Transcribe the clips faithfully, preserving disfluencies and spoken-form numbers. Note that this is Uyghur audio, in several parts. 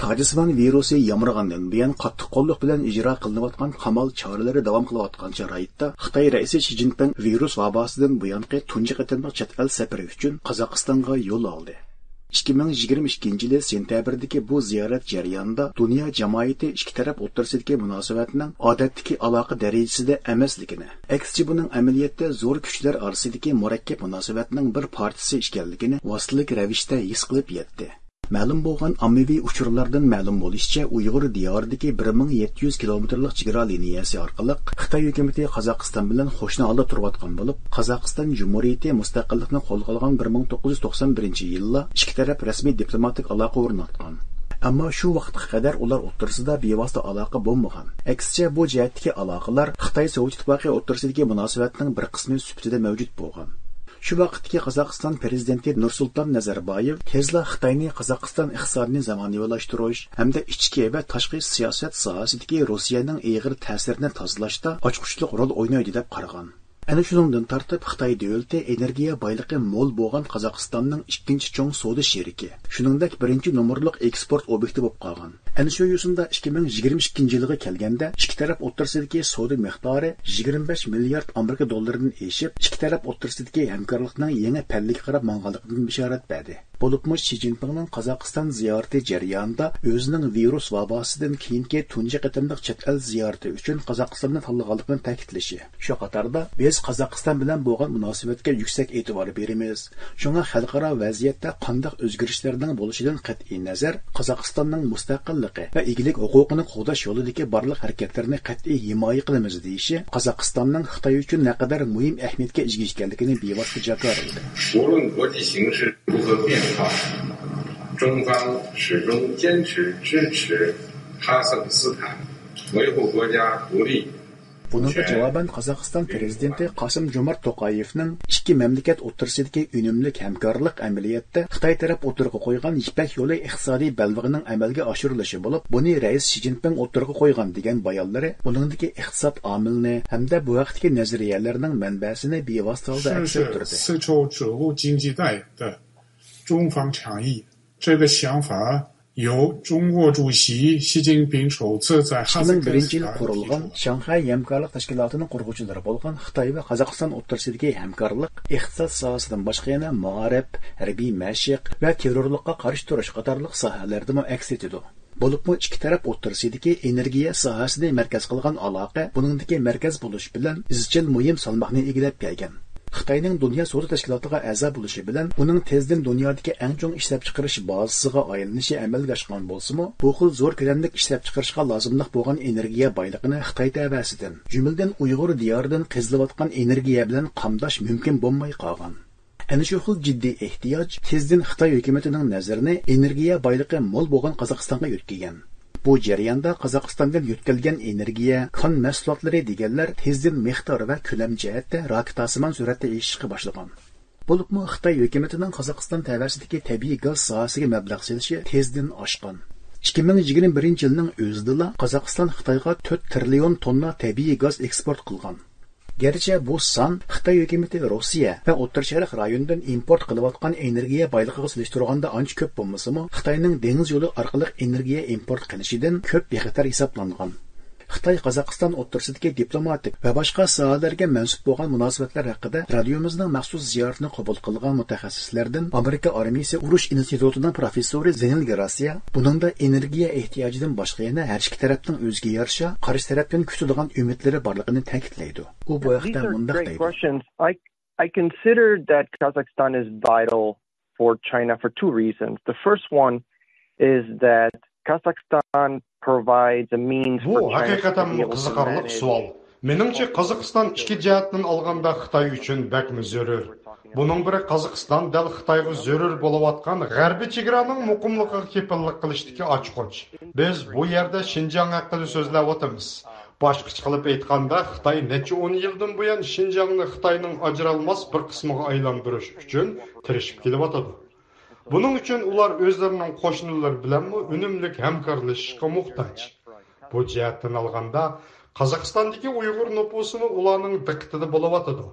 تاجسىمان ۋىرۇسى يامرىغاندىن بۇيان، قاتتىق قوللۇق بىلەن ئىجرا قىلىنىۋاتقان قامال چارىلىرى داۋام قىلىۋاتقان شارائىتتا، خىتاي رەئىسى شى جىنپىڭ ۋىرۇس ۋاباسىدىن بۇيانقى تۇنجى قېتىملىق چەت ئەل سەپىرى ئۈچۈن قازاقىستانغا يول ئالدى. ئىككى مىڭ يىگىرمە ئىككىنچى يىلى سېنتەبىردىكى بۇ زىيارەت جەريانىدا دۇنيا جامائىتى ئىككى تەرەپ ئوتتۇرىسىدىكى مۇناسىۋەتنىڭ ئادەتتىكى ئالاقە دەرىجىسىدە ئەمەسلىكىنى، ئەكسىچە بۇنىڭ ئەمەلىيەتتە زور كۈچلەر ئارىسىدىكى مۇرەككەپ مۇناسىۋەتنىڭ بىر پارچىسى ئىكەنلىكىنى ۋاسىتىلىك رەۋىشتە ھېس قىلىپ يەتتى. مەلۇم بولغان ئاممىۋى ئۇچۇرلاردىن مەلۇم بولۇشىچە، ئۇيغۇر دىيارىدىكى بىر مىڭ يەتتە يۈز كىلومېتىرلىق چېگرا لىنىيەسى ئارقىلىق خىتاي ھۆكۈمىتى قازاقىستان بىلەن قوشنا ھالدا تۇرۇۋاتقان بولۇپ، قازاقىستان جۇمھۇرىيىتى مۇستەقىللىقنى قولغا ئالغان بىر مىڭ توققۇز يۈز توقسان بىرىنچى يىللا ئىككى تەرەپ رەسمىي دىپلوماتىك ئالاقە ئورناتقان. ئەمما شۇ ۋاقىتقا قەدەر ئۇلار ئوتتۇرىسىدا بىۋاسىتە ئالاقە بولمىغان. ئەكسىچە، بۇ جەھەتتىكى ئالاقىلار خىتاي سوۋېت ئىتتىپاقى ئوتتۇرىسىدىكى مۇناسىۋەتنىڭ بىر قىسمى سۈپىتىدە مەۋجۇت بولغان. شۇ ۋاقىتتىكى قازاقىستان پىرېزىدېنتى نۇرسۇلتان نەزەربايېۋ تېزلا خىتاينى قازاقىستان ئىقتىسادىنى زامانىۋىلاشتۇرۇش ھەمدە ئىچكى ۋە تاشقى سىياسەت ساھەسىدىكى روسىيەنىڭ ئېغىر تەسىرىنى تازىلاشتا ئاچقۇچلۇق رول ئوينايدۇ دەپ قارىغان. ئەنە شۇنىڭدىن تارتىپ خىتاي دۆلىتى ئېنېرگىيە بايلىقى مول بولغان قازاقىستاننىڭ ئىككىنچى چوڭ سودا شېرىكى، شۇنىڭدەك بىرىنچى نومۇرلۇق ئېكسپورت ئوبيېكتى بولۇپ قالغان. ئەنە شۇ يوسۇندا ئىككى مىڭ يىگىرمە ئىككىنچى يىلغا كەلگەندە ئىككى تەرەپ ئوتتۇرىسىدىكى سودا مىقدارى يىگىرمە بەش مىليارد ئامېرىكا دوللىرىدىن ئېشىپ، ئىككى تەرەپ ئوتتۇرىسىدىكى ھەمكارلىقنىڭ يېڭى پەللىگە قاراپ ماڭغانلىقىدىن بېشارەت بەردى. بولۇپمۇ شى جىنپىڭنىڭ قازاقىستان زىيارىتى جەريانىدا ئۆزىنىڭ ۋىرۇس ۋاباسىدىن كېيىنكى تۇنجى قېتىملىق چەت ئەل زىيارىتى ئۈچۈن قازاقىستاننى تاللىغانلىقىنى تەكىتلىشى، شۇ قاتاردا، بىز قازاقىستان بىلەن بولغان مۇناسىۋەتكە يۈكسەك ئېتىبار بېرىمىز. شۇڭا خەلقئارا ۋەزىيەتتە قانداق ئۆزگىرىشلەرنىڭ بولۇشىدىن قەتئىينەزەر، قازاقىستاننىڭ مۇستەقىللىقى ۋە ئىگىلىك ھوقۇقىنى قوغداش يولىدىكى بارلىق ھەرىكەتلىرىنى قەتئىي ھىمايە قىلىمىز، دېيىشى قازاقىستاننىڭ خىتاي ئۈچۈن نەقەدەر مۇھىم ئەھمىيەتكە ئىگە ئىكەنلىكىنى بىۋاسىتە جاكارلىدى. 无论国际形势如何变化，中方始终坚持支持哈萨克斯坦维护国家独立 بۇنىڭغا جاۋابەن، قازاقىستان پىرېزىدېنتى قاسىم جومارت توقايېۋنىڭ ئىككى مەملىكەت ئوتتۇرىسىدىكى ئۈنۈملۈك ھەمكارلىق ئەمەلىيەتتە خىتاي تەرەپ ئوتتۇرىغا قويغان يىپەك يولى ئىقتىسادىي بەلبېغىنىڭ ئەمەلگە ئاشۇرۇلۇشى بولۇپ، بۇنى رەئىس شى جىنپىڭ ئوتتۇرىغا قويغان دېگەن بايانلىرى ئۇنىڭدىكى ئىقتىساد ئامىلىنى ھەمدە بۇ ھەقتىكى نەزەرىيەلەرنىڭ مەنبەسىنى بىۋاسىتە ھالدا ئەكس ئەتتۈردى. 是四周指路经济带的中方倡议。这个想法由中国主席习近平首次在哈萨克斯坦提出。 ئىككى مىڭ بىرىنچى يىلى قۇرۇلغان شاڭخەي ھەمكارلىق تەشكىلاتىنىڭ قۇرغۇچىلىرى بولغان خىتاي ۋە قازاقىستان ئوتتۇرىسىدىكى ھەمكارلىق ئىقتىساد ساھەسىدىن باشقا يەنە مائارىپ، ھەربىي مەشىق ۋە تېررورلۇققا قارشى تۇرۇش قاتارلىق ساھەلەردىمۇ ئەكس ئېتىدۇ. بولۇپمۇ ئىككى تەرەپ ئوتتۇرىسىدىكى ئېنېرگىيە ساھەسىنى مەركەز قىلغان ئالاقە بۇنىڭدىكى مەركەز بولۇش بىلەن ئىزچىل مۇھىم سالماقنى ئىگىلەپ كەلگەن. خىتاينىڭ دۇنيا سودا تەشكىلاتىغا ئەزا بولۇشى بىلەن ئۇنىڭ تېزدىن دۇنيادىكى ئەڭ چوڭ ئىشلەپچىقىرىش بازىسىغا ئايلىنىشى ئەمەلگە ئاشقان بولسىمۇ، بۇ خىل زور كۆلەملىك ئىشلەپچىقىرىشقا لازىملىق بولغان ئېنېرگىيە بايلىقىنى خىتاي تەۋەسىدىن، جۈملىدىن ئۇيغۇر دىيارىدىن قېزىلىۋاتقان ئېنېرگىيە بىلەن قامداش مۇمكىن بولماي قالغان. ئەنە شۇ خىل جىددىي ئېھتىياج تېزدىن خىتاي ھۆكۈمىتىنىڭ نەزىرىنى ئېنېرگىيە بايلىقى مول بولغان قازاقىستانغا يۆتكىگەن. بۇ جەرياندا قازاقىستاندىن يۆتكەلگەن ئېنېرگىيە، كان مەھسۇلاتلىرى دېگەنلەر تېزدىن مىقدار ۋە كۆلەم جەھەتتە راكېتاسىمان سۈرئەتتە ئېشىشقا باشلىغان. بولۇپمۇ خىتاي ھۆكۈمىتىنىڭ قازاقىستان تەۋەسىدىكى تەبىئىي گاز ساھەسىگە مەبلەغ سېلىشى تېزدىن ئاشقان. ئىككى مىڭ يىگىرمە بىرىنچى يىلنىڭ ئۆزىدىلا قازاقىستان خىتايغا تۆت تىرىليون توننا تەبىئىي گاز ئېكسپورت قىلغان. گەرچە بۇ سان خىتاي ھۆكۈمىتى روسىيە ۋە ئوتتۇرا شەرق رايونىدىن ئىمپورت قىلىۋاتقان ئېنېرگىيە بايلىقىغا سېلىشتۇرغاندا ئانچە كۆپ بولمىسىمۇ، خىتاينىڭ دېڭىز يولى ئارقىلىق ئېنېرگىيە ئىمپورت قىلىشىدىن كۆپ بىخەتەر ھېسابلانغان. خىتاي قازاقىستان ئوتتۇرىسىدىكى دىپلوماتىك ۋە باشقا ساھەلەرگە مەنسۇپ بولغان مۇناسىۋەتلەر ھەققىدە رادىيومىزنىڭ مەخسۇس زىيارىتىنى قوبۇل قىلغان مۇتەخەسسىسلەردىن ئامېرىكا ئارمىيىسى ئۇرۇش ئىنستىتۇتىنىڭ پروفېسسورى زېنىل گېراسىيا بۇنىڭدا ئېنېرگىيە ئېھتىياجىدىن باشقا يەنە ھەر ئىككى تەرەپنىڭ ئۆزىگە يارىشا قارشى تەرەپتىن كۈتىدىغان ئۈمىدلىرى بارلىقىنى تەكىتلەيدۇ. ئۇ بۇ ھەقتە مۇنداق دەيدۇ. I, I consider that Kazakhstan is vital for China for two reasons. The first one is that Kazakhstan provides a means بۇ for China to ھەقىقەتەنمۇ be able to قىزىقارلىق manage سوئال. مېنىڭچە، قازاقىستان ئىككى جەھەتتىن ئالغاندا خىتاي ئۈچۈن بەكمۇ زۆرۈر. بۇنىڭ بىرى، قازاقىستان دەل خىتايغا زۆرۈر بولۇۋاتقان غەربىي چېگرانىڭ مۇقىملىقىغا كېپىللىك قىلىشتىكى ئاچقۇچ. بىز بۇ يەردە شىنجاڭ ھەققىدە سۆزلەۋاتىمىز. باشقىچە قىلىپ ئېيتقاندا، خىتاي نەچچە ئون يىلدىن بۇيان شىنجاڭنى خىتاينىڭ ئاجرالماس بىر قىسمىغا ئايلاندۇرۇش ئۈچۈن تىرىشىپ كېلىۋاتىدۇ. بۇنىڭ ئۈچۈن ئۇلار ئۆزلىرىنىڭ قوشنىلىرى بىلەنمۇ ئۈنۈملۈك ھەمكارلىشىشقا موھتاج. بۇ جەھەتتىن ئالغاندا، قازاقىستاندىكى ئۇيغۇر نوپۇسىمۇ ئۇلارنىڭ دىققىتىدە بولۇۋاتىدۇ.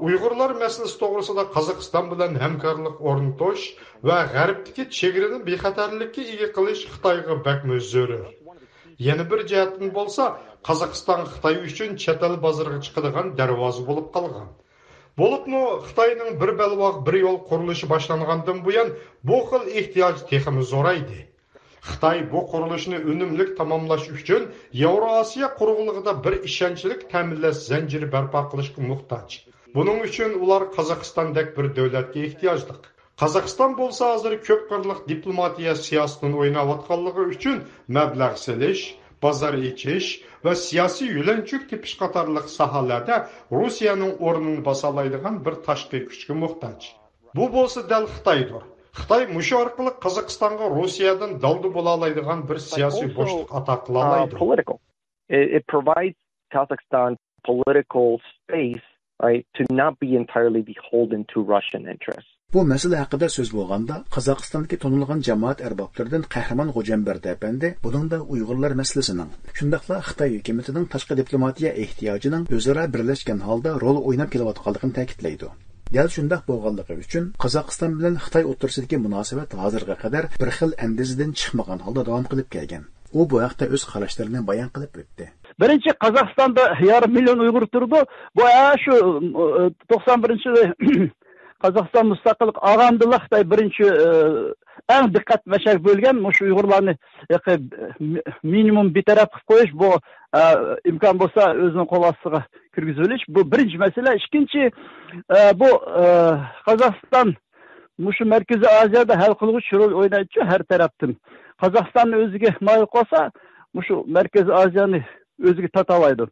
ئۇيغۇرلار مەسىلىسى توغرىسىدا قازاقىستان بىلەن ھەمكارلىق ئورنىتىش ۋە غەربتىكى چېگرىنى بىخەتەرلىككە ئىگە قىلىش خىتايغا بەكمۇ زۆرۈر. يەنە بىر جەھەتتىن بولسا، قازاقىستان خىتاي ئۈچۈن چەت ئەل بازىرىغا چىقىدىغان دەرۋازا بولۇپ قالغان. بولۇپمۇ خىتاينىڭ بىر بەلباغ، بىر يول قۇرۇلۇشى باشلانغاندىن بۇيان، بۇ خىل ئېھتىياج تېخىمۇ زورايدى. خىتاي بۇ قۇرۇلۇشنى ئۈنۈملۈك تاماملاش ئۈچۈن ياۋرو ئاسىيا قۇرۇقلۇقىدا بىر ئىشەنچلىك تەمىنلەش زەنجىرى بەرپا قىلىشقا موھتاج. بۇنىڭ ئۈچۈن ئۇلار قازاقىستاندەك بىر دۆلەتكە ئېھتىياجلىق. قازاقىستان بولسا ھازىر كۆپ قىرلىق دىپلوماتىيە سىياسىتىنى ئويناۋاتقانلىقى ئۈچۈن مەبلەغ سېلىش، بازار ئېچىش ۋە سىياسىي يۆلەنچۈك تېپىش قاتارلىق ساھەلەردە روسىيەنىڭ ئورنىنى باسالايدىغان بىر تاشقى كۈچكە موھتاج. بۇ بولسا دەل خىتايدۇر. خىتاي مۇشۇ ئارقىلىق قازاقىستانغا روسىيەدىن دالدا بولالايدىغان بىر سىياسىي بوشلۇق ئاتا قىلالايدۇ. Political. It, it provides Kazakhstan political space, right, to not be entirely beholden to Russian interests. بۇ مەسىلە ھەققىدە سۆز بولغاندا، قازاقىستاندىكى تونۇلغان جامائەت ئەربابلىرىدىن قەھرىمان خوجامبەردى ئەپەندى بۇنىڭدا ئۇيغۇرلار مەسىلىسىنىڭ، شۇنداقلا خىتاي ھۆكۈمىتىنىڭ تاشقى دىپلوماتىيە ئېھتىياجىنىڭ ئۆزئارا بىرلەشكەن ھالدا رول ئويناپ كېلىۋاتقانلىقىنى تەكىتلەيدۇ. دەل شۇنداق بولغانلىقى ئۈچۈن، قازاقىستان بىلەن خىتاي ئوتتۇرىسىدىكى مۇناسىۋەت ھازىرغا قەدەر بىر خىل ئەندىزىدىن چىقمىغان ھالدا داۋام قىلىپ كەلگەن. ئۇ بۇ ھەقتە ئۆز قاراشلىرىنى بايان قىلىپ ئۆتتى. بىرىنچى، قازاقىستاندا يېرىم مىليون ئۇيغۇر تۇرىدۇ. بۇ ھە شۇ، ئە، توقسان بىرىنچى يىلى قازاقىستان مۇستەقىللىق ئالغاندىلا خىتاي بىرىنچى، ئە، ئەڭ دىققەت مەشەق بۆلگەن مۇشۇ ئۇيغۇرلارنى، ياقى، مىنىمۇم بىتەرەپ قىلىپ قويۇش، بۇ، ئە، ئىمكان بولسا ئۆزىنىڭ قول ئاستىغا كىرگۈزۈۋېلىش. بۇ بىرىنچى مەسىلە. ئىككىنچى، ئە، بۇ، ئە، قازاقىستان مۇشۇ مەركىزىي ئازىيادا ھەل قىلغۇچ رول ئوينايدۇ ھەر تەرەپتىن. قازاقىستاننى ئۆزىگە مايىل قىلسا، مۇشۇ مەركىزىي ئازىيانى ئۆزىگە تارتالايدۇ.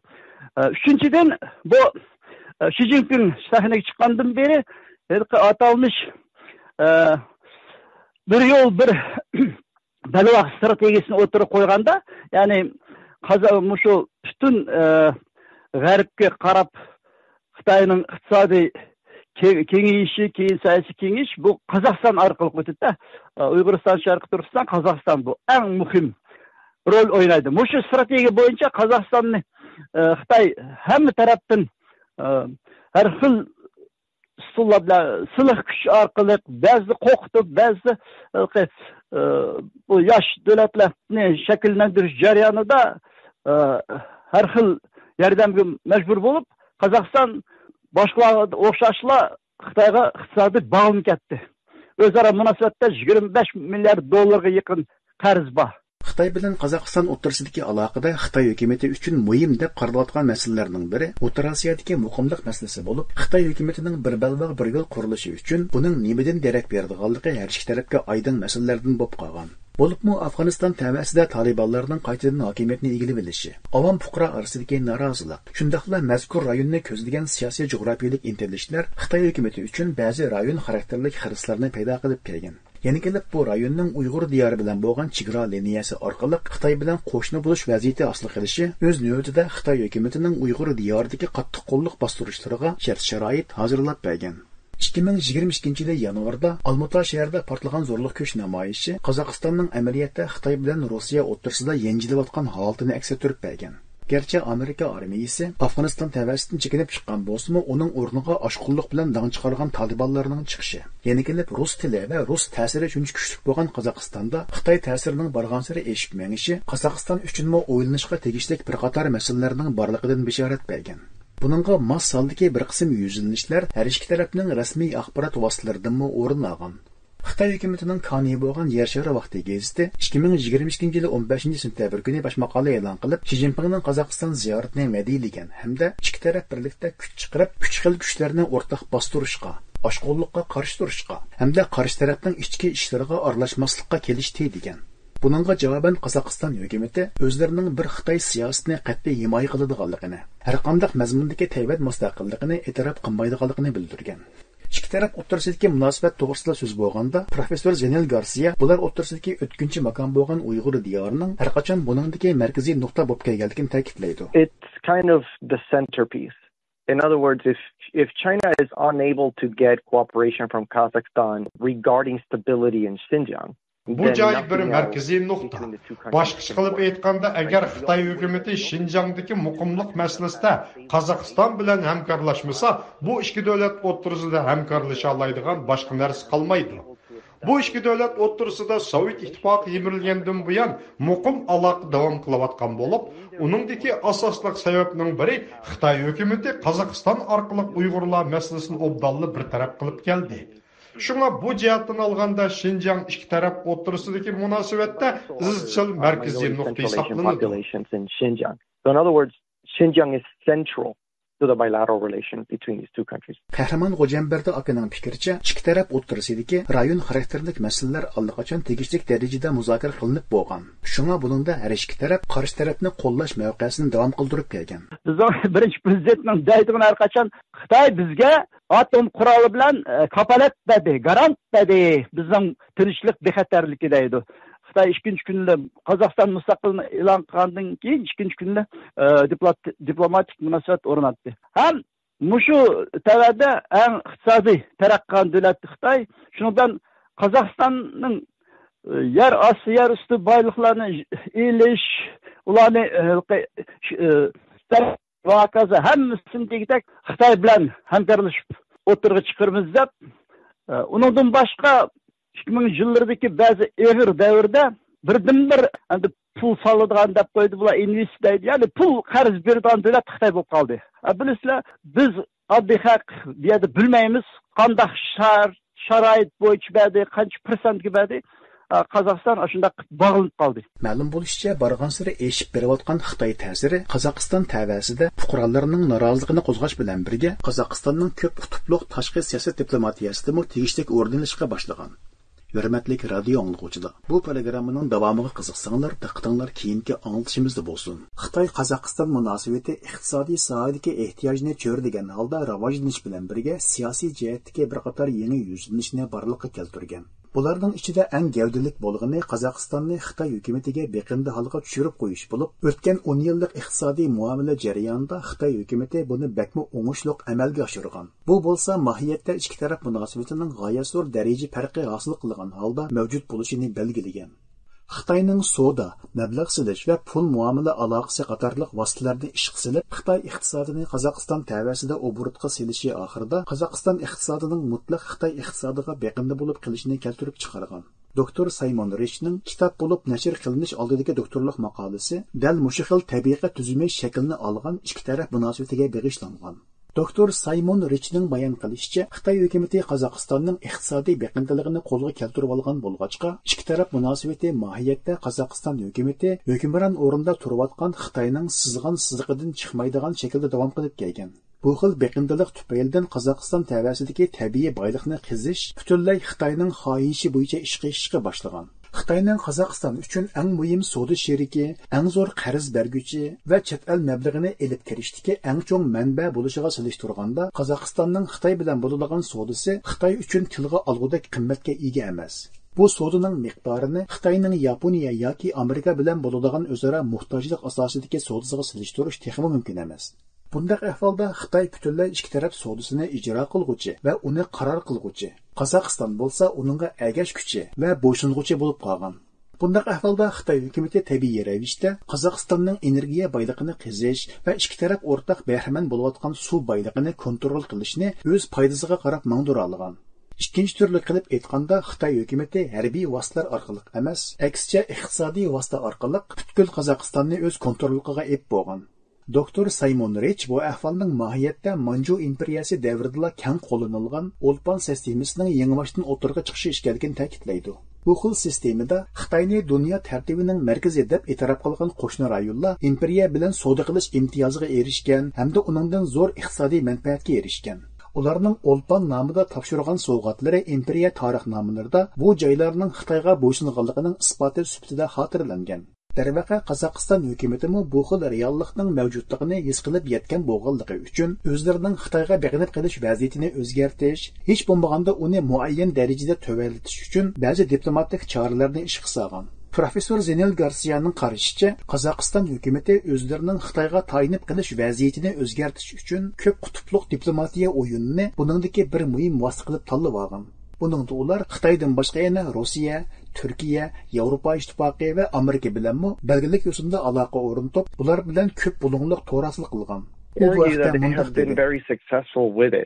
ئە، ئۈچىنچىدىن، بۇ، ئە، شى جىنپىڭ سەھنىگە چىققاندىن بېرى ھېلىقى ئاتالمىش، ئە، بىر يول، بىر بەلباغ ستراتېگىيەسىنى ئوتتۇرىغا قويغاندا، يەنى قازا-، مۇشۇ پۈتۈن، ئە، غەربكە قاراپ خىتاينىڭ ئىقتىسادىي كېڭ-، كېڭىيىشى، كېيىن سىياسىي كېڭىيىش، بۇ قازاقىستان ئارقىلىق ئۆتىدۇ. ئۇيغۇرىستان، شەرقىي تۈركىستان، قازاقىستان بۇ ئەڭ مۇھىم رول ئوينايدۇ. مۇشۇ ستراتېگىيە بويىچە قازاقىستاننى، ئە، خىتاي ھەممە تەرەپتىن، ئە، ھەر خىل ئۇسۇللار بىلەن سىلىق كۈچ ئارقىلىق بەزىدە قورقۇتۇپ، بەزىدە، ئە، بۇ ياش دۆلەتلەرنى شەكىللەندۈرۈش جەريانىدا، ئە، ھەر خىل ياردەمگە مەجبۇر بولۇپ، قازاقىستان باشقىلارغا ئوخشاشلا خىتايغا ئىقتىسادىي باغلىنىپ كەتتى. ئۆزئارا مۇناسىۋەتتە يىگىرمە بەش مىليارد دوللارغا يېقىن قەرز بار. خىتاي بىلەن قازاقىستان ئوتتۇرىسىدىكى ئالاقىدە خىتاي ھۆكۈمىتى ئۈچۈن مۇھىم دەپ قارىلىۋاتقان مەسىلىلەرنىڭ بىرى ئوتتۇرا ئاسىيادىكى مۇقىملىق مەسىلىسى بولۇپ، خىتاي ھۆكۈمىتىنىڭ بىر بەلباغ بىر يول قۇرۇلۇشى ئۈچۈن بۇنىڭ نېمىدىن دېرەك بېرىدىغانلىقى ھەر ئىككى تەرەپكە ئايدىڭ مەسىلىلەردىن بولۇپ قالغان. بولۇپمۇ ئافغانىستان تەۋەسىدە تالىبانلارنىڭ قايتىدىن ھاكىمىيەتنى ئىگىلىۋېلىشى، ئاۋام پۇقرا ئارىسىدىكى نارازىلىق، شۇنداقلا مەزكۇر رايوننى كۆزلىگەن سىياسىي جۇغراپىيەلىك ئىنتىلىشلەر خىتاي ھۆكۈمىتى ئۈچۈن بەزى رايون خاراكتېرلىك خىرىسلارنى پەيدا قىلىپ كەلگەن. يەنە كېلىپ بۇ رايوننىڭ ئۇيغۇر دىيارى بىلەن بولغان چېگرا لىنىيەسى ئارقىلىق خىتاي بىلەن قوشنا بولۇش ۋەزىيىتى ھاسىل قىلىشى ئۆز نۆۋىتىدە خىتاي ھۆكۈمىتىنىڭ ئۇيغۇر دىيارىدىكى قاتتىق قوللۇق باستۇرۇشلىرىغا شەرت-شارائىت ھازىرلاپ بەرگەن. ئىككى مىڭ يىگىرمە ئىككىنچى يىلى يانۋاردا ئالمۇتا شەھىرىدە پارتلىغان زورلۇق كۈچ نامايىشى قازاقىستاننىڭ ئەمەلىيەتتە خىتاي بىلەن روسىيە ئوتتۇرىسىدا يەنجىلىۋاتقان ھالىتىنى ئەكس ئەتتۈرۈپ بەرگەن. گەرچە ئامېرىكا ئارمىيىسى ئافغانىستان تەۋەسىدىن چېكىنىپ چىققان بولسىمۇ، ئۇنىڭ ئورنىغا ئاشقۇنلۇق بىلەن داڭ چىقارغان تالىبانلارنىڭ چىقىشى، يەنە كېلىپ رۇس تىلى ۋە رۇس تەسىرى شۇنچە كۈچلۈك بولغان قازاقىستاندا خىتاي تەسىرىنىڭ بارغانسېرى ئېشىپ مېڭىشى قازاقىستان ئۈچۈنمۇ ئويلىنىشقا تېگىشلىك بىر قاتار مەسىلىلەرنىڭ بارلىقىدىن بېشارەت بەرگەن. بۇنىڭغا ماس ھالدىكى بىر قىسىم يۈزلىنىشلەر ھەر ئىككى تەرەپنىڭ رەسمىي ئاخبارات ۋاسىتىلىرىدىنمۇ ئورۇن ئالغان. خىتاي ھۆكۈمىتىنىڭ كانى بولغان يەر شارى ۋاقتى گېزىتى ئىككى مىڭ يىگىرمە ئىككىنچى يىلى ئون بەشىنچى سېنتەبىر كۈنى باش ماقالە ئېلان قىلىپ، شى جىنپىڭنىڭ قازاقىستان زىيارىتىنى مەدھىيلىگەن ھەمدە ئىككى تەرەپ بىرلىكتە كۈچ چىقىرىپ، ئۈچ خىل كۈچلەرنى ئورتاق باستۇرۇشقا، ئاشقۇنلۇققا قارشى تۇرۇشقا ھەمدە قارشى تەرەپنىڭ ئىچكى ئىشلىرىغا ئارىلاشماسلىققا كېلىشتى، دېگەن. بۇنىڭغا جاۋابەن قازاقىستان ھۆكۈمىتى ئۆزلىرىنىڭ بىر خىتاي سىياسىتىنى قەتئىي ھىمايە قىلىدىغانلىقىنى، ھەرقانداق مەزمۇندىكى تەيۋەن مۇستەقىللىقىنى ئېتىراپ قىلمايدىغانلىقىنى بىلدۈرگەن. ئىككى تەرەپ ئوتتۇرىسىدىكى مۇناسىۋەت توغرىسىدا سۆز بولغاندا، پروفېسسور زېنېل گارسىيە بۇلار ئوتتۇرىسىدىكى ئۆتكۈنچى ماكان بولغان ئۇيغۇر دىيارىنىڭ ھەرقاچان بۇنىڭدىكى مەركىزىي نۇقتا بولۇپ كەلگەنلىكىنى تەكىتلەيدۇ. It's kind of the centerpiece. In other words, if, if China is unable to get cooperation from Kazakhstan regarding stability in Xinjiang, بۇ جاي بىر مەركىزىي نۇقتا. باشقىچە قىلىپ ئېيتقاندا، ئەگەر خىتاي ھۆكۈمىتى شىنجاڭدىكى مۇقىملىق مەسىلىسىدە قازاقىستان بىلەن ھەمكارلاشمىسا، بۇ ئىككى دۆلەت ئوتتۇرىسىدا ھەمكارلىشالايدىغان باشقا نەرسە قالمايدۇ. بۇ ئىككى دۆلەت ئوتتۇرىسىدا سوۋېت ئىتتىپاقى يىمىرىلگەندىن بۇيان مۇقىم ئالاقە داۋام قىلىۋاتقان بولۇپ، ئۇنىڭدىكى ئاساسلىق سەۋەبنىڭ بىرى خىتاي ھۆكۈمىتى قازاقىستان ئارقىلىق ئۇيغۇرلار مەسىلىسىنى ئوبدانلا بىر تەرەپ قىلىپ كەلدى. شۇڭا بۇ جەھەتتىن ئالغاندا شىنجاڭ ئىككى تەرەپ ئوتتۇرىسىدىكى مۇناسىۋەتتە ئىزچىل مەركىزىي نۇقتا ھېسابلىنىدۇ. So in other words, Xinjiang is central to the bilateral relations between these two countries. قەھرىمان غوجامبەردى ئاكىنىڭ پىكرىچە، ئىككى تەرەپ ئوتتۇرىسىدىكى رايون خاراكتېرلىك مەسىلىلەر ئاللىقاچان تېگىشلىك دەرىجىدە مۇزاكىرە قىلىنىپ بولغان. شۇڭا بۇنىڭدا ھەر ئىككى تەرەپ قارشى تەرەپنى قوللاش مەۋقەسىنى داۋام قىلدۇرۇپ كەلگەن. بىزنىڭ بىرىنچى پرېزىدېنتنىڭ دەيدىغىنى ھەر قاچان خىتاي بىزگە ئاتوم قورالى بىلەن، ئە، كاپالەت بەردى، گارانت بەردى بىزنىڭ تىنچلىق بىخەتەرلىكى دەيدۇ. خىتاي ئىككىنچى كۈنى قازاقىستان مۇستەقىللىقىنى ئېلان قىلغاندىن كېيىن ئىككىنچى كۈنى، ئە، دىپلو-، دىپلوماتىك مۇناسىۋەت ئورناتتى. ھەم مۇشۇ تەۋەدە ئەڭ ئىقتىسادىي تەرەققىي قىلغان دۆلەت خىتاي. شۇنىڭ بىلەن قازاقىستاننىڭ، ئە، يەر ئاستى، يەر ئۈستى بايلىقلارنى ئېلىش، ئۇلارنى، ئە، ئە، ۋاكازا ھەممىسىنى دېگۈدەك خىتاي بىلەن ھەمكارلىشىپ ئوتتۇرىغا چىقىرىمىز دەپ، ئە، ئۇنىڭدىن باشقا ئىككى مىڭىنچى يىللىرىدىكى بەزى ئېغىر دەۋردە بىردىنبىر ئەمدى پۇل سالىدىغان دەپ قويدى بۇلار، ئىنۋېست دەيدۇ، يەنى پۇل قەرز بېرىدىغان دۆلەت خىتاي بولۇپ قالدى. ئە، بىلىسىلەر، بىز ئاددىي خەق بۇ يەردە بىلمەيمىز قانداق شار شارائىت بويىچە بەردى، قانچە پىرسەنتكە بەردى، قازاقىستان ئاشۇنداق باغلىنىپ قالدى. مەلۇم بولۇشىچە، بارغانسېرى ئېشىپ بېرىۋاتقان خىتاي تەسىرى قازاقىستان تەۋەسىدە پۇقرالارنىڭ نارازىلىقىنى قوزغاش بىلەن بىرگە، قازاقىستاننىڭ كۆپ قۇتۇپلۇق تاشقى سىياسەت دىپلوماتىيەسىدىمۇ تېگىشلىك ئورۇن ئېلىشقا باشلىغان. ھۆرمەتلىك رادىيو ئاڭلىغۇچىلار، بۇ پروگراممىنىڭ داۋامىغا قىزىقساڭلار، دىققىتىڭلار كېيىنكى ئاڭلىتىشىمىزدا بولسۇن. خىتاي قازاقىستان مۇناسىۋىتى ئىقتىسادىي ساھەدىكى ئېھتىياجنى چۆرىدىگەن ھالدا راۋاجلىنىش بىلەن بىرگە، سىياسىي جەھەتتىكى بىر قاتار يېڭى يۈزلىنىشنى بارلىققا كەلتۈرگەن. بۇلارنىڭ ئىچىدە ئەڭ گەۋدىلىك بولغىنى قازاقىستاننى خىتاي ھۆكۈمىتىگە بېقىندى ھالغا چۈشۈرۈپ قويۇش بولۇپ، ئۆتكەن ئون يىللىق ئىقتىسادىي مۇئامىلە جەريانىدا خىتاي ھۆكۈمىتى بۇنى بەكمۇ ئوڭۇشلۇق ئەمەلگە ئاشۇرغان. بۇ بولسا ماھىيەتتە ئىككى تەرەپ مۇناسىۋىتىنىڭ غايەت زور دەرىجە پەرقى ھاسىل قىلغان ھالدا مەۋجۇت بولۇشىنى بەلگىلىگەن. خىتاينىڭ سودا، مەبلەغ سېلىش ۋە پۇل مۇئامىلە ئالاقىسى قاتارلىق ۋاسىتىلەرنى ئىشقا سېلىپ، خىتاي ئىقتىسادىنى قازاقىستان تەۋەسىدە ئوبوروتقا سېلىشى ئاخىرىدا قازاقىستان ئىقتىسادىنىڭ مۇتلەق خىتاي ئىقتىسادىغا بېقىندى بولۇپ قېلىشىنى كەلتۈرۈپ چىقارغان. دوكتور سايمون رىچنىڭ كىتاب بولۇپ نەشر قىلىنىش ئالدىدىكى دوكتورلۇق ماقالىسى دەل مۇشۇ خىل تەبىقە تۈزۈمى شەكلىنى ئالغان ئىككى تەرەپ مۇناسىۋىتىگە بېغىشلانغان. دوكتور سايمون رىچنىڭ بايان قىلىشىچە، خىتاي ھۆكۈمىتى قازاقىستاننىڭ ئىقتىسادىي بېقىندىلىقىنى قولغا كەلتۈرۈۋالغان بولغاچقا، ئىككى تەرەپ مۇناسىۋىتى ماھىيەتتە قازاقىستان ھۆكۈمىتى ھۆكۈمران ئورۇندا تۇرۇۋاتقان خىتاينىڭ سىزغان سىزىقىدىن چىقمايدىغان شەكىلدە داۋام قىلىپ كەلگەن. بۇ خىل بېقىندىلىق تۈپەيلىدىن قازاقىستان تەۋەسىدىكى تەبىئىي بايلىقنى قېزىش پۈتۈنلەي خىتاينىڭ خاھىشى بويىچە ئىشقا ئېشىشقا باشلىغان. خىتاينىڭ قازاقىستان ئۈچۈن ئەڭ مۇھىم سودا شېرىكى، ئەڭ زور قەرز بەرگۈچى ۋە چەت ئەل مەبلىغىنى ئېلىپ كىرىشتىكى ئەڭ چوڭ مەنبە بولۇشىغا سېلىشتۇرغاندا، قازاقىستاننىڭ خىتاي بىلەن بولىدىغان سودىسى خىتاي ئۈچۈن تىلغا ئالغۇدەك قىممەتكە ئىگە ئەمەس. بۇ سودىنىڭ مىقدارىنى خىتاينىڭ ياپونىيە ياكى ئامېرىكا بىلەن بولىدىغان ئۆزئارا موھتاجلىق ئاساسىدىكى سودىسىغا سېلىشتۇرۇش تېخىمۇ مۇمكىن ئەمەس. بۇنداق ئەھۋالدا خىتاي پۈتۈنلەي ئىككى تەرەپ سودىسىنى ئىجرا قىلغۇچى ۋە ئۇنى قارار قىلغۇچى، قازاقىستان بولسا ئۇنىڭغا ئەگەشكۈچى ۋە بويسۇنغۇچى بولۇپ قالغان. بۇنداق ئەھۋالدا خىتاي ھۆكۈمىتى تەبىئىي رەۋىشتە قازاقىستاننىڭ ئېنېرگىيە بايلىقىنى قېزىش ۋە ئىككى تەرەپ ئورتاق بەھرىمەن بولۇۋاتقان سۇ بايلىقىنى كونترول قىلىشنى ئۆز پايدىسىغا قاراپ ماڭدۇرالىغان. ئىككىنچى تۈرلۈك قىلىپ ئېيتقاندا، خىتاي ھۆكۈمىتى ھەربىي ۋاسىتىلەر ئارقىلىق ئەمەس، ئەكسىچە ئىقتىسادىي ۋاسىتە ئارقىلىق پۈتكۈل قازاقىستاننى ئۆز كونتروللۇقىغا ئېلىپ بولغان. دوكتور سايمون رىچ بۇ ئەھۋالنىڭ ماھىيەتتە مانجۇ ئىمپېرىيەسى دەۋرىدىلا كەڭ قوللىنىلغان ئولپان سىستېمىسىنىڭ يېڭىباشتىن ئوتتۇرىغا چىقىشى ئىكەنلىكىنى تەكىتلەيدۇ. بۇ خىل سىستېمىدا خىتاينى دۇنيا تەرتىپىنىڭ مەركىزى دەپ ئېتىراپ قىلغان قوشنا رايونلار ئىمپېرىيە بىلەن سودا قىلىش ئىمتىيازىغا ئېرىشكەن ھەمدە ئۇنىڭدىن زور ئىقتىسادىي مەنپەئەتكە ئېرىشكەن. ئۇلارنىڭ ئولپان نامىدا تاپشۇرغان سوۋغاتلىرى ئىمپېرىيە تارىخنامىلىرىدا بۇ جايلارنىڭ خىتايغا بويسۇنغانلىقىنىڭ ئىسپاتى سۈپىتىدە خاتىرىلەنگەن. دەرۋەقە، قازاقىستان ھۆكۈمىتىمۇ بۇ خىل رېئاللىقنىڭ مەۋجۇتلۇقىنى ھېس قىلىپ يەتكەن بولغانلىقى ئۈچۈن، ئۆزلىرىنىڭ خىتايغا بېقىنىپ قېلىش ۋەزىيىتىنى ئۆزگەرتىش، ھېچ بولمىغاندا ئۇنى مۇئەييەن دەرىجىدە تۆۋەنلىتىش ئۈچۈن بەزى دىپلوماتىك چارىلەرنى ئىشقا سالغان. پروفېسسور زېنېل گارسىيانىڭ قارىشىچە، قازاقىستان ھۆكۈمىتى ئۆزلىرىنىڭ خىتايغا تايىنىپ قېلىش ۋەزىيىتىنى ئۆزگەرتىش ئۈچۈن كۆپ قۇتۇپلۇق دىپلوماتىيە ئويۇنىنى بۇنىڭدىكى بىر مۇھىم ۋاسىتە قىلىپ تاللىۋالغان. بۇنىڭدا ئۇلار خىتايدىن باشقا يەنە روسىيە، تۈركىيە، ياۋروپا ئىتتىپاقى ۋە ئامېرىكا بىلەنمۇ بەلگىلىك يوسۇندا ئالاقە ئورنىتىپ، بۇلار بىلەن كۆپ بۇلۇڭلۇق تور ئارقىلىق قىلغان. ئۇ بۇ ھەقتە مۇنداق دېدى.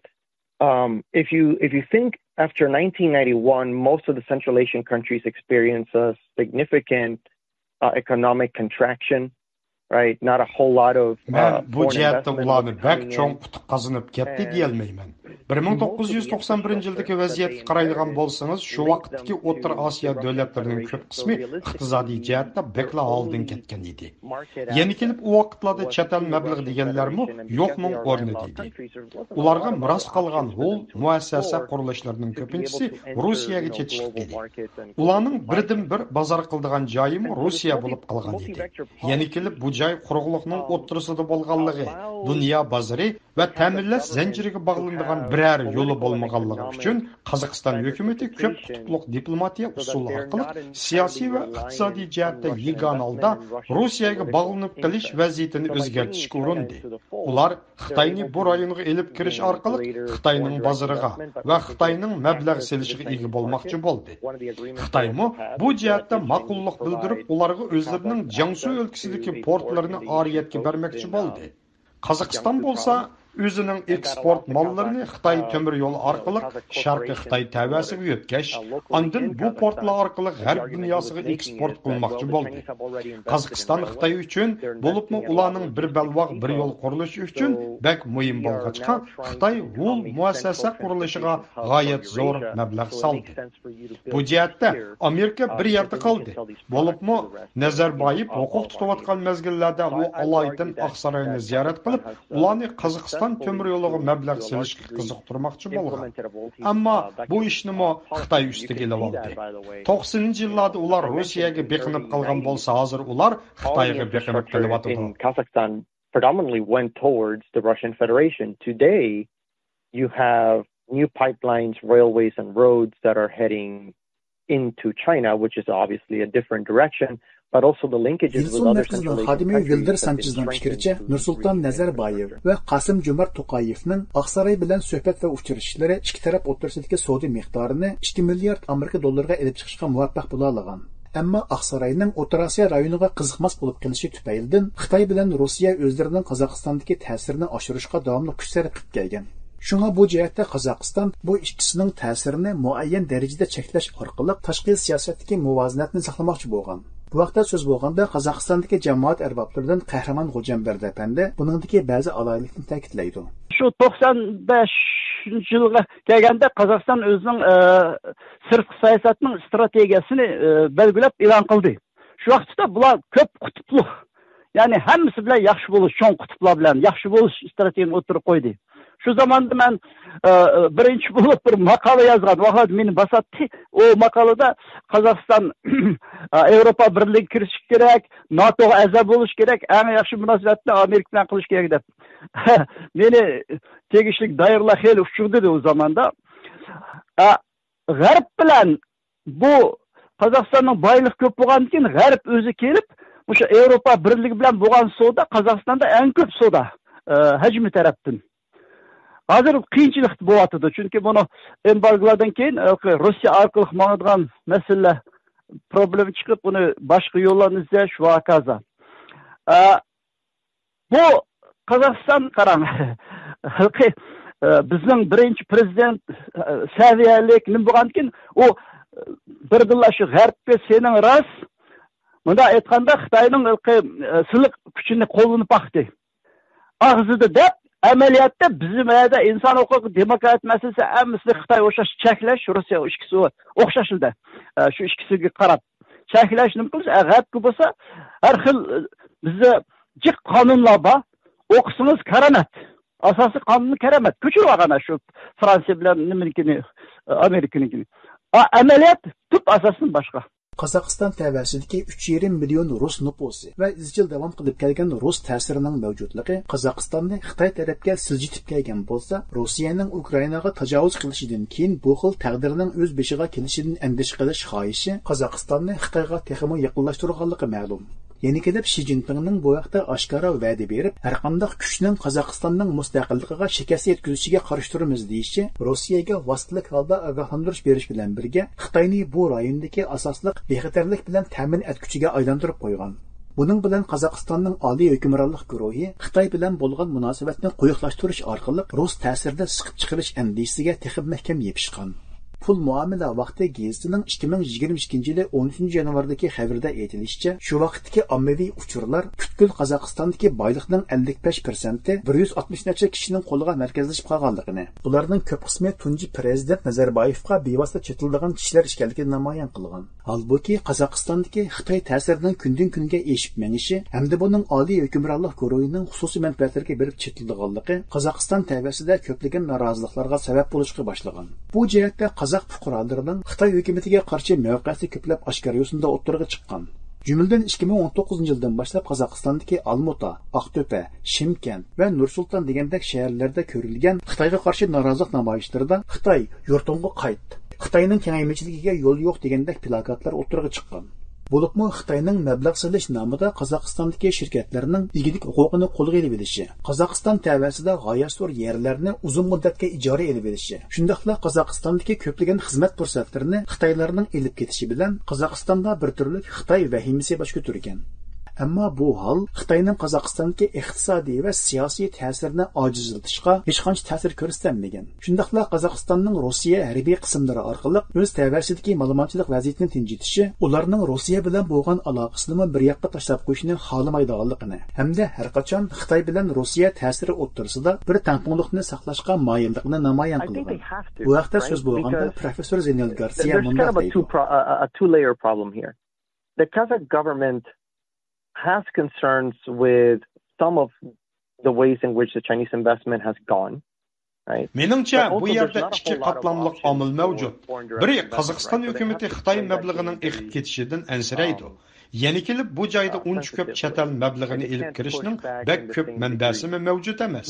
Um, if you if you think after nineteen ninety-one, most of the Central Asian countries experience a significant uh, economic contraction, right? Not a whole lot of مەن uh, بۇ foreign جەھەتتە investment ئۇلارنى was بەك coming چوڭ in. ئۇتۇق قازىنىپ كەتتى دېيەلمەيمەن. بىر مىڭ توققۇز يۈز توقسان بىرىنچى يىلدىكى ۋەزىيەتكە قارايدىغان بولسىڭىز، شۇ ۋاقىتتىكى ئوتتۇرا ئاسىيا دۆلەتلىرىنىڭ كۆپ قىسمى ئىقتىسادىي جەھەتتە بەكلا ھالدىن كەتكەن ئىدى. يەنە كېلىپ ئۇ ۋاقىتلاردا چەت ئەل مەبلىغى دېگەنلەرمۇ يوقنىڭ ئورنىدا ئىدى. ئۇلارغا مىراس قالغان ھول مۇئەسسەسە قۇرۇلۇشلىرىنىڭ كۆپىنچىسى روسىيەگە چېتىشلىق ئىدى. ئۇلارنىڭ بىردىنبىر بازار قىلىدىغان جايىمۇ روسىيە بولۇپ قالغان ئىدى. يەنە كېلىپ بۇ جاي قۇرۇقلۇقنىڭ ئوتتۇرىسىدا بولغانلىقى، دۇنيا بازىرى ۋە تەمىنلەش زەنجىرىگە باغلىنىدىغان بىرەر يولى بولمىغانلىقى ئۈچۈن، قازاقىستان ھۆكۈمىتى كۆپ قۇتۇپلۇق دىپلوماتىيە ئۇسۇلى ئارقىلىق سىياسىي ۋە ئىقتىسادىي جەھەتتە يېگانە ھالدا روسىيەگە باغلىنىپ قېلىش ۋەزىيىتىنى ئۆزگەرتىشكە ئۇرۇندى. ئۇلار خىتاينى بۇ رايونغا ئېلىپ كىرىش ئارقىلىق خىتاينىڭ بازىرىغا ۋە خىتاينىڭ مەبلەغ سېلىشىغا ئىگە بولماقچى بولدى. خىتايمۇ بۇ جەھەتتە ماقۇللۇق بىلدۈرۈپ، ئۇلارغا ئۆزلىرىنىڭ جياڭسۇ ئۆلكىسىدىكى پورتلىرىنى ئارىيەتكە بەرمەكچى بولدى. قازاقىستان بولسا ئۆزىنىڭ ئېكسپورت ماللىرىنى خىتاي تۆمۈر يولى ئارقىلىق شەرقىي خىتاي تەۋەسىگە يۆتكەش، ئاندىن بۇ پورتلار ئارقىلىق غەرب دۇنياسىغا ئېكسپورت قىلماقچى بولدى. قازاقىستان خىتاي ئۈچۈن، بولۇپمۇ ئۇلارنىڭ بىر بەلباغ، بىر يول قۇرۇلۇشى ئۈچۈن بەك مۇھىم بولغاچقا، خىتاي ھول مۇئەسسەسە قۇرۇلۇشىغا غايەت زور مەبلەغ سالدى. بۇ جەھەتتە ئامېرىكا بىر يەردە قالدى. بولۇپمۇ نەزەربايېۋ ھوقۇق تۇتۇۋاتقان مەزگىللەردە ئۇ ئالايىتەن ئاقساراينى زىيارەت قىلىپ، ئۇلارنى قازاقىستان تۆمۈر يولىغا مەبلەغ سېلىشقا قىزىقتۇرماقچى بولغان. ئەمما بۇ ئىشنىمۇ خىتاي ئۈستىگە ئېلىۋالدى. توقسىنىنچى يىللاردا ئۇلار روسىيەگە بېقىنىپ قالغان بولسا، ھازىر ئۇلار خىتايغا بېقىنىپ قېلىۋاتىدۇ. Predominantly went towards the Russian Federation. Today, you have new pipelines, railways, and roads that are heading into China, which is obviously a different direction, but also the linkages with other Central Asian countries have been strengthening. يىلسۇن مەركىزىنىڭ خادىمى ۋىلدىر سانچېزنىڭ پىكرىچە، نۇرسۇلتان نەزەربايېۋ ۋە قاسىم جومارت توقايېۋنىڭ ئاقساراي بىلەن سۆھبەت ۋە ئۇچرىشىشلىرى ئىككى تەرەپ ئوتتۇرىسىدىكى سودا مىقدارىنى ئىككى مىليارد ئامېرىكا دوللىرىغا ئېلىپ چىقىشقا مۇۋەپپەق بولالىغان. ئەمما ئاقساراينىڭ ئوتتۇرا ئاسىيا رايونىغا قىزىقماس بولۇپ قېلىشى تۈپەيلىدىن، خىتاي بىلەن روسىيە ئۆزلىرىنىڭ قازاقىستاندىكى تەسىرىنى ئاشۇرۇشقا داۋاملىق كۈچ سەرپ قىلىپ كەلگەن. شۇڭا بۇ جەھەتتە قازاقىستان بۇ ئىككىسىنىڭ تەسىرىنى مۇئەييەن دەرىجىدە چەكلەش ئارقىلىق تاشقى سىياسەتتىكى مۇۋازىنەتنى ساقلىماقچى بولغان. بۇ ھەقتە سۆز بولغاندا، قازاقىستاندىكى جامائەت ئەربابلىرىدىن قەھرىمان غوجامبەردى ئەپەندى بۇنىڭدىكى بەزى ئالاھىدىلىكنى تەكىتلەيدۇ. شۇ توقسان بەشىنچى يىلغا كەلگەندە قازاقىستان ئۆزىنىڭ، ئە، سىرتقى سىياسەتنىڭ ئىستراتېگىيەسىنى، ئە، بەلگىلەپ ئېلان قىلدى. شۇ ۋاقىتتا بۇلار كۆپ قۇتۇپلۇق، يەنى ھەممىسى بىلەن ياخشى بولۇش، چوڭ قۇتۇپلار بىلەن ياخشى بولۇش ئىستراتېگىيەسىنى ئوتتۇرىغا قويدى. شۇ زاماندا مەن، ئە، بىرىنچى بولۇپ بىر ماقالە يازغان. ۋاھالەت مېنى باساتتى. ئۇ ماقالىدا قازاقىستان، ئە، ياۋروپا بىرلىكىگە كىرىشى كېرەك، ناتوغا ئەزا بولۇشى كېرەك، ئەڭ ياخشى مۇناسىۋەتنى ئامېرىكا بىلەن قىلىش كېرەك دەپ. مېنى تېگىشلىك دائىرىلەر خېلى ئۇچۇردى ئۇ زاماندا. ئە، غەرب بىلەن بۇ قازاقىستاننىڭ بايلىقى كۆپ بولغاندىن كېيىن، غەرب ئۆزى كېلىپ، مۇشۇ ياۋروپا بىرلىكى بىلەن بولغان سودا، قازاقىستاندا ئەڭ كۆپ سودا، ئە، ھەجمى تەرەپتىن. ھازىر قىيىنچىلىق بولۇۋاتىدۇ، چۈنكى بۇنى ئېمبارگولاردىن كېيىن، ئە، روسىيە ئارقىلىق ماڭىدىغان مەسىلىلەر، پروبلېما چىقىپ، ئۇنى باشقا يوللارنى ئىزدەش ۋە ھاكازا. ئە، بۇ قازاقىستان، قاراڭ، ھېلىقى، ئە، بىزنىڭ بىرىنچى پرېزىدېنت، ئە، سەۋىيەلىك نېمە بولغاندىكىن، ئۇ، ئە، بىردىنلا شۇ غەربكە سېنىڭ راست، مۇنداق ئېيتقاندا، خىتاينىڭ ھېلىقى، ئە، سىلىق كۈچىنى قوللىنىپ باقتى. ئاغزىدا دەپ، ئەمەلىيەتتە بىزنىڭ يەردە ئىنسان ھوقۇقى، دېموكرات مەسىلىسى ھەممىسىنى خىتاي ئوخشاش چەكلەش، روسىيە ئىككىسى ئوخشاشلا، ئە، شۇ ئىككىسىگە قاراپ چەكلەش نېمە قىلىش، ئە، غەربكە بولسا ھەر خىل، ئە، بىزدە جىق قانۇنلار بار. ئوقۇسىڭىز كارامەت. ئاساسىي قانۇننى كارامەت. كۆچۈرۈۋالغان شۇ فرانسىيە بىلەن نېمىنىڭكىنى، ئامېرىكىنىڭكىنى. ئا، ئەمەلىيەت تۈپ ئاساسىدىن باشقا. قازاقىستان تەۋەسىدىكى ئۈچ يېرىم مىليون رۇس نوپۇسى ۋە ئىزچىل داۋام قىلىپ كەلگەن رۇس تەسىرىنىڭ مەۋجۇتلۇقى قازاقىستاننى خىتاي تەرەپكە سىلجىتىپ كەلگەن بولسا، روسىيەنىڭ ئۇكرائىناغا تاجاۋۇز قىلىشىدىن كېيىن بۇ خىل تەقدىرنىڭ ئۆز بېشىغا كېلىشىدىن ئەندىشە قىلىش خاھىشى قازاقىستاننى خىتايغا تېخىمۇ يېقىنلاشتۇرغانلىقى مەلۇم. يەنە كېلىپ شى جىنپىڭنىڭ بۇ ھەقتە ئاشكارا ۋەدە بېرىپ، ھەرقانداق كۈچنىڭ قازاقىستاننىڭ مۇستەقىللىقىغا شىكەست يەتكۈزۈشىگە قارشى تۇرىمىز دېيىشى روسىيەگە ۋاسىتىلىك ھالدا ئاگاھلاندۇرۇش بېرىش بىلەن بىرگە، خىتاينى بۇ رايوندىكى ئاساسلىق بىخەتەرلىك بىلەن تەمىن ئەتكۈچىگە ئايلاندۇرۇپ قويغان. بۇنىڭ بىلەن قازاقىستاننىڭ ئالىي ھۆكۈمرانلىق گۇرۇھى خىتاي بىلەن بولغان مۇناسىۋەتنى قويۇقلاشتۇرۇش ئارقىلىق رۇس تەسىرىدىن سىقىپ چىقىرىش ئەندىشىسىگە تېخىمۇ مەھكەم يېپىشقان. پۇل مۇئامىلە ۋاقتى گېزىتىنىڭ ئىككى مىڭ يىگىرمە ئىككىنچى يىلى ئون ئۈچىنچى يانۋاردىكى خەۋىرىدە ئېيتىلىشىچە، شۇ ۋاقىتتىكى ئاممىۋى ئۇچۇرلار پۈتكۈل قازاقىستاندىكى بايلىقنىڭ ئەللىك بەش پىرسەنتى بىر يۈز ئاتمىش نەچچە كىشىنىڭ قولىغا مەركەزلىشىپ قالغانلىقىنى، بۇلارنىڭ كۆپ قىسمى تۇنجى پىرېزىدېنت نەزەربايېۋقا بىۋاسىتە چېتىلىدىغان كىشىلەر ئىكەنلىكىنى نامايان قىلغان. ھالبۇكى، قازاقىستاندىكى خىتاي تەسىرىنىڭ كۈندىن-كۈنگە ئېشىپ مېڭىشى ھەمدە بۇنىڭ ئالىي ھۆكۈمرانلىق گۇرۇھىنىڭ خۇسۇسىي مەنپەئەتلىرىگە بېرىپ چېتىلىدىغانلىقى قازاقىستان تەۋەسىدە كۆپلىگەن نارازىلىقلارغا سەۋەب بولۇشقا باشلىغان. بۇ جەھەتتە قازاق پۇقرالىرىنىڭ خىتاي ھۆكۈمىتىگە قارشى مەۋقەسى كۆپلەپ ئاشكارا يوسۇندا ئوتتۇرىغا چىققان. جۈملىدىن، ئىككى مىڭ ئون توققۇزىنچى يىلدىن باشلاپ قازاقىستاندىكى ئالمۇتا، ئاقتۆپە، شىمكەنت ۋە نۇر سۇلتان دېگەندەك شەھەرلەردە كۆرۈلگەن خىتايغا قارشى نارازىلىق نامايىشلىرىدا «خىتاي، يۇرتۇڭغا قايت! خىتاينىڭ كېڭەيمىچىلىكىگە يول يوق» دېگەندەك پىلاكاتلار ئوتتۇرىغا چىققان. بولۇپمۇ خىتاينىڭ مەبلەغ سېلىش نامىدا قازاقىستاندىكى شىركەتلەرنىڭ ئىگىلىك ھوقۇقىنى قولغا ئېلىۋېلىشى، قازاقىستان تەۋەسىدە غايەت زور يەرلەرنى ئۇزۇن مۇددەتكە ئىجارە ئېلىۋېلىشى، شۇنداقلا قازاقىستاندىكى كۆپلىگەن خىزمەت پۇرسەتلىرىنى خىتايلارنىڭ ئېلىپ كېتىشى بىلەن قازاقىستاندا بىر تۈرلۈك خىتاي ۋەھىمىسى باش كۆتۈرگەن. ئەمما بۇ ھال خىتاينىڭ قازاقىستاندىكى ئىقتىسادىي ۋە سىياسىي تەسىرىنى ئاجىزلىتىشقا ھېچقانچە تەسىر كۆرسىتەلمىگەن. شۇنداقلا قازاقىستاننىڭ روسىيە ھەربىي قىسىملىرى ئارقىلىق ئۆز تەۋەسىدىكى مالىمانچىلىق ۋەزىيىتىنى تىنچىتىشى، ئۇلارنىڭ روسىيە بىلەن بولغان ئالاقىسىنىمۇ بىر ياققا تاشلاپ قويۇشىنى خالىمايدىغانلىقىنى ھەمدە ھەرقاچان خىتاي بىلەن روسىيە تەسىرى ئوتتۇرىسىدا بىر تەڭپۇڭلۇقنى ساقلاشقا مايىللىقىنى نامايان قىلغان. بۇ ھەقتە سۆز بولغاندا، پروفېسسور زېنىل گارسىيە مۇنداق دەيدۇ. Two pro- a, a two layer problem here. The Kazakh government has concerns with some of the ways in which the Chinese investment has gone. مېنىڭچە، بۇ يەردە ئىككى قاتلاملىق ئامىل مەۋجۇت. بىرى، قازاقىستان ھۆكۈمىتى خىتاي مەبلىغىنىڭ ئېقىپ كېتىشىدىن ئەنسىرەيدۇ. يەنە كېلىپ، بۇ جايدا ئۇنچە كۆپ چەت ئەل مەبلىغىنى ئېلىپ كىرىشنىڭ بەك كۆپ مەنبەسىمۇ مەۋجۇت ئەمەس.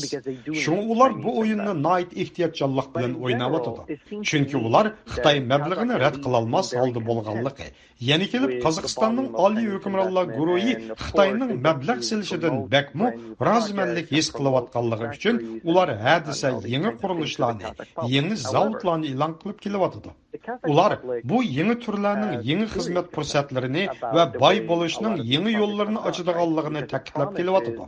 شۇڭا ئۇلار بۇ ئويۇننى ناھايىتى ئېھتىياتچانلىق بىلەن ئويناۋاتىدۇ. چۈنكى ئۇلار خىتاي مەبلىغىنى رەت قىلالماس ھالدا بولغانلىقى، يەنە كېلىپ، قازاقىستاننىڭ ئالىي ھۆكۈمرانلار گۇرۇھى خىتاينىڭ مەبلەغ سېلىشىدىن بەكمۇ رازىمەنلىك ھېس قىلىۋاتقانلىقى ئۈچۈن، ئۇلار ھە دېسە يېڭى قۇرۇلۇشلارنى، يېڭى زاۋۇتلارنى ئېلان قىلىپ كېلىۋاتىدۇ. ئۇلار بۇ يېڭى تۈرلەرنىڭ يېڭى خىزمەت پۇرسەتلىرىنى ۋە باي بولۇشنىڭ يېڭى يوللىرىنى ئاچىدىغانلىقىنى تەكىتلەپ كېلىۋاتىدۇ.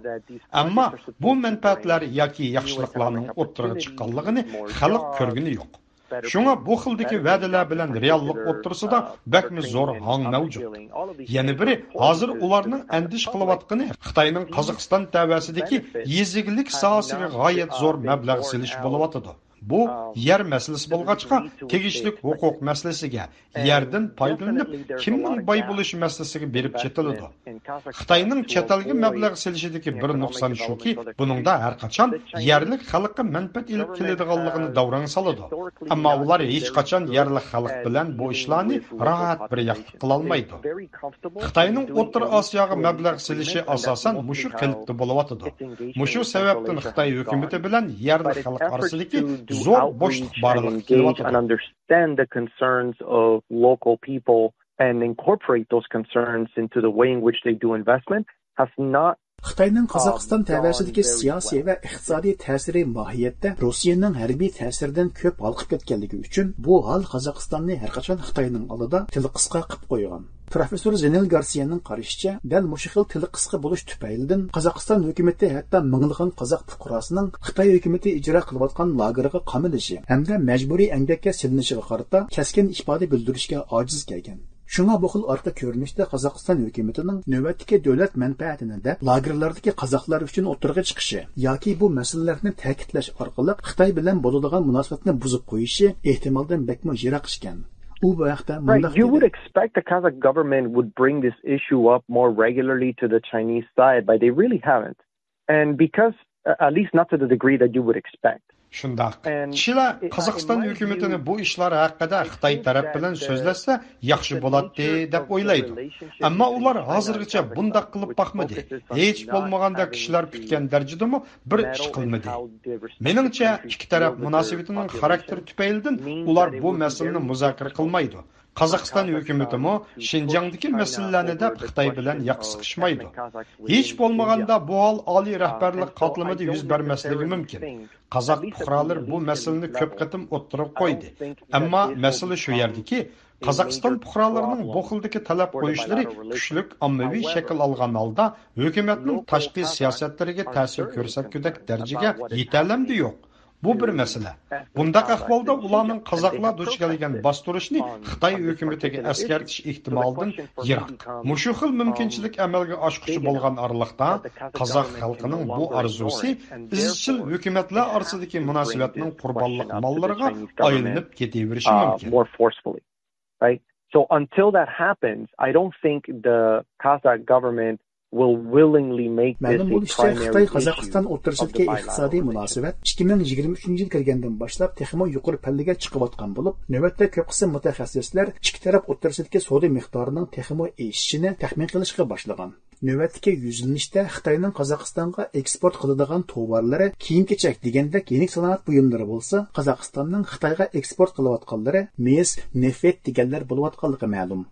ئەمما بۇ مەنپەئەتلەر ياكى ياخشىلىقلارنىڭ ئوتتۇرىغا چىققانلىقىنى خەلق كۆرگىنى يوق. شۇڭا بۇ خىلدىكى ۋەدىلەر بىلەن رېئاللىق ئوتتۇرىسىدا بەكمۇ زور ھاڭ مەۋجۇت. يەنە بىرى، ھازىر ئۇلارنىڭ ئەندىشە قىلىۋاتقىنى خىتاينىڭ قازاقىستان تەۋەسىدىكى يېزا ئىگىلىك ساھەسىگە غايەت زور مەبلەغ سېلىشى بولۇۋاتىدۇ. بۇ يەر مەسىلىسى بولغاچقا، تېگىشلىك ھوقۇق مەسىلىسىگە، يەردىن پايدىلىنىپ كىمنىڭ باي بولۇشى مەسىلىسىگە بېرىپ چېتىلىدۇ. خىتاينىڭ چەت ئەلگە مەبلەغ سېلىشىدىكى بىر نۇقسان شۇكى، بۇنىڭدا ھەرقاچان يەرلىك خەلققە مەنپەئەت ئېلىپ كېلىدىغانلىقىنى داۋراڭ سالىدۇ. ئەمما ئۇلار ھېچقاچان يەرلىك خەلق بىلەن بۇ ئىشلارنى راھەت بىر ياقلىق قىلالمايدۇ. خىتاينىڭ ئوتتۇرا ئاسىياغا مەبلەغ سېلىشى ئاساسەن مۇشۇ قېلىپتا بولۇۋاتىدۇ. مۇشۇ سەۋەبتىن خىتاي ھۆكۈمىتى بىلەن يەرلىك خەلق ئارىسىدىكى زور بوشلۇق بارلىققا كېلىۋاتىدۇ. Understand the concerns of local people and incorporate those concerns into the way in which they do investment has not خىتاينىڭ قازاقىستان تەۋەسىدىكى سىياسىي ۋە ئىقتىسادىي تەسىرى ماھىيەتتە روسىيەنىڭ ھەربىي تەسىرىدىن كۆپ ھالقىپ كەتكەنلىكى ئۈچۈن، بۇ ھال قازاقىستاننى ھەرقاچان خىتاينىڭ ئالدىدا تىل قىسقا قىلىپ قويغان. پروفېسسور زېنىل گارسىيەنىڭ قارىشىچە، دەل مۇشۇ خىل تىل قىسقا بولۇش تۈپەيلىدىن قازاقىستان ھۆكۈمىتى ھەتتا مىڭلىغان قازاق پۇقراسىنىڭ خىتاي ھۆكۈمىتى ئىجرا قىلىۋاتقان لاگېرغا قامىلىشى ھەمدە مەجبۇرىي ئەمگەككە سېلىنىشىغا قارىتا كەسكىن ئىپادە بىلدۈرۈشكە ئاجىز كەلگەن. شۇڭا بۇ خىل ئارقا كۆرۈنۈشتە قازاقىستان ھۆكۈمىتىنىڭ نۆۋەتتىكى دۆلەت مەنپەئەتىنى دەپ، لاگېرلاردىكى قازاقلار ئۈچۈن ئوتتۇرىغا چىقىشى ياكى بۇ مەسىلىلەرنى تەكىتلەش ئارقىلىق خىتاي بىلەن بولىدىغان مۇناسىۋەتنى بۇزۇپ قويۇشى ئېھتىمالدىن بەكمۇ يىراق ئىكەن. ئۇ بۇ ھەقتە مۇنداق دېدى. Expect the Kazakh government would bring this issue up more regularly to the Chinese side, but they really haven't. And because, uh, at least not to the degree that you would expect. شۇنداق. كىشىلەر قازاقىستان ھۆكۈمىتىنى بۇ ئىشلار ھەققىدە خىتاي تەرەپ بىلەن سۆزلەشسە ياخشى بولاتتى دەپ ئويلايدۇ. ئەمما ئۇلار ھازىرغىچە بۇنداق قىلىپ باقمىدى. ھېچ بولمىغاندا كىشىلەر كۈتكەن دەرىجىدىمۇ بىر ئىش قىلمىدى. مېنىڭچە، ئىككى تەرەپ مۇناسىۋىتىنىڭ خاراكتېرى تۈپەيلىدىن ئۇلار بۇ مەسىلىنى مۇزاكىرە قىلمايدۇ. قازاقىستان ھۆكۈمىتىمۇ شىنجاڭدىكى مەسىلىلەرنى دەپ خىتاي بىلەن ياق سىقىشمايدۇ. ھېچ بولمىغاندا بۇ ھال ئالىي رەھبەرلىك قاتلىمىدا يۈز بەرمەسلىكى مۇمكىن. قازاق پۇقرالىرى بۇ مەسىلىنى كۆپ قېتىم ئوتتۇرىغا قويدى. ئەمما مەسىلە شۇ يەردىكى، قازاقىستان پۇقرالىرىنىڭ بۇ خىلدىكى تەلەپ قويۇشلىرى كۈچلۈك ئاممىۋى شەكىل ئالغان ھالدا، ھۆكۈمەتنىڭ تاشقى سىياسەتلىرىگە تەسىر كۆرسەتكۈدەك دەرىجىگە يېتەلەمدى يوق. بۇ بىر مەسىلە. بۇنداق ئەھۋالدا ئۇلارنىڭ قازاقلار دۇچ كەلگەن باستۇرۇشنى خىتاي ھۆكۈمىتىگە ئەسكەرتىش ئېھتىمالىدىن يىراق. مۇشۇ خىل مۇمكىنچىلىك ئەمەلگە ئاشقۇچى بولغان ئارىلىقتا، قازاق خەلقىنىڭ بۇ ئارزۇسى ئىزچىل ھۆكۈمەتلەر ئارىسىدىكى مۇناسىۋەتنىڭ قۇربانلىق ماللىرىغا ئايلىنىپ كېتىۋېرىشى مۇمكىن. Right? So until that happens, I don't think the Kazakh government will willingly make this مەلۇم a بولۇشىچە، primary خىتاي issue قازاقىستان of ئوتتۇرىسىدىكى the ئىقتىسادىي bilateral مۇناسىۋەت ئىككى مىڭ يىگىرمە ئۈچىنچى يىل كىرگەندىن باشلاپ تېخىمۇ يۇقىرى پەللىگە چىقىۋاتقان بولۇپ، نۆۋەتتە كۆپ قىسىم مۇتەخەسسىسلەر ئىككى تەرەپ ئوتتۇرىسىدىكى سودا مىقدارىنىڭ تېخىمۇ ئېشىشىنى تەخمىن قىلىشقا باشلىغان. نۆۋەتتىكى يۈزلىنىشتە خىتاينىڭ قازاقىستانغا ئېكسپورت قىلىدىغان توۋارلىرى كىيىم-كېچەك دېگەندەك يېنىك سانائەت بۇيۇملىرى بولسا، قازاقىستاننىڭ خىتايغا ئېكسپورت قىلىۋاتقانلىرى مىس، نېفىت دېگەنلەر بولۇۋاتقانلىقى مەلۇم.